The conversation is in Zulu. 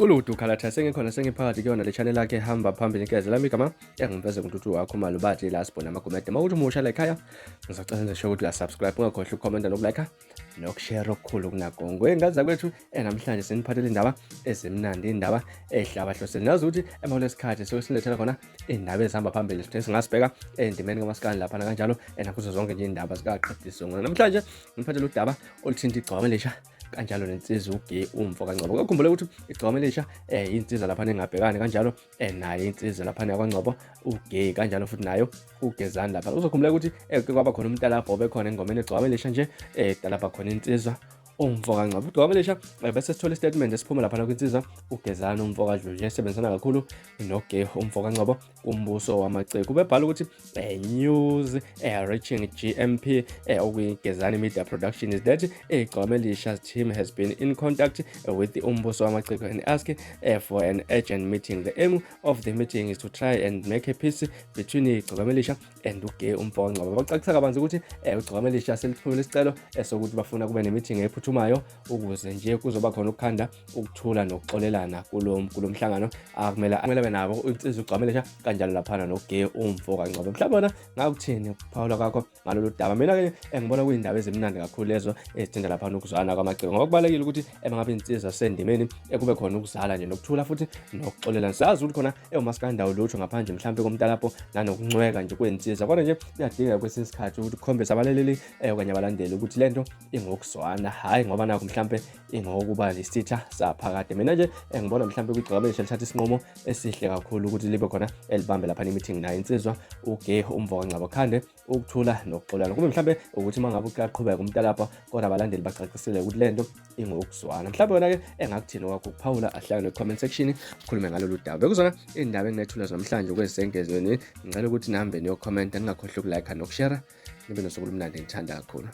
Kuludu Khalatha sengikhona sengiphakathi kuyona le channel yakhe ehamba phambili nkeze lami igama engimveze ngututhu wakho malubathi la sibona amagumede mawuthi umusha la ekhaya ngizocela nje ukuthi uyasubscribe ungakhohlwa ukukhomenta nokulike nokushare okukhulu kunakho ngey'ngane zakwethu namhlanje siniphathele indaba ezimnandi indaba ehlabahlosile nazi ukuthi emva kulesikhathi soke silethela khona iy'ndaba ezihamba phambili sithe singasibheka endimeni kamaskandi laphana kanjalo nakuzo zonke nje iy'ndaba zikaqedisongo namhlanje ngiphathele udaba oluthinta igcwama elisha kanjalo nensizwa uGe umfo kaNgcobo. Ukukhumbula ukuthi igcwama elisha insizwa lapha engabhekani kanjalo naye insizwa lapha yakwaNgcobo uGe kanjalo futhi nayo uGezani lapha. Uzokhumbula ukuthi kwaba khona umtalabho obekhona engomeni egcwama elisha nje talabha khona insizwa umfo kaNgcobo. Igcwama elisha bese sithola istatement esiphuma lapha kwinsizwa uGezani umfo kaDludlu esebenzisana kakhulu noGe umfo kaNgcobo kumbuso wamaciko. Ubebhala ukuthi news reaching GMP okuyiGezani Media Production is that Igcwama Elisha's team has been in contact with the Umbuso Wamaciko and asked for an urgent meeting. The aim of the meeting is to try and make a peace between Igcwama Elisha and uGe umfo kaNgcobo. Bacacisa kabanzi ukuthi uGcwama Elisha selithumele isicelo sokuthi bafuna kube ne-meeting ephuthumayo ukuze nje kuzoba khona ukukhanda ukuthula nokuxolelana kulo kulo mhlangano akumele akumele benabo insizwa uGcwama Elisha kanjalo laphana noGe umfo kaNgcobo. Mhlawumbe wena ngakuthini ukuphawula kwakho ngalolu daba? Mina-ke engibona kuyindaba ezimnandi kakhulu lezo ezithinta laphana ukuzwana kwamaciko, ngoba kubalulekile ukuthi ema ngabe insizwa sendimeni kube khona ukuzala nje nokuthula futhi nokuxolelana. Sazi ukuthi khona ewumasikandi awulutho ngaphandle mhlawumbe komtalapho nanokuncweka nje kwensizwa, kodwa nje kuyadingeka kwesinye isikhathi ukuthi ukhombise abalaleli okanye abalandeli ukuthi le nto ingokuzwana, hhayi ngoba nakho mhlampe ingokuba lisitha saphakade. Mina nje engibona mhlampe kwigcokama elisha lithatha isinqumo esihle kakhulu ukuthi libe khona elibambe lapha meeting naye insizwa uGe umfo kaNgcabo khande ukuthula nokuxolana, kube mhlambe ukuthi uma ngabe kuyaqhubeka umtalapha kodwa abalandeli bacacisile ukuthi lento ingokuzwana. Mhlambe wena ke engakuthini wakho ukuphawula ahlale ne-comment section ukhulume ngalolu daba. Bekuzona indaba enginethula namhlanje kwezengezweni. Ngicela ukuthi nihambe niyokhomenta, ningakhohlwa ukulike nokushare, nibe nosuku olumnandi, ngithanda kakhulu.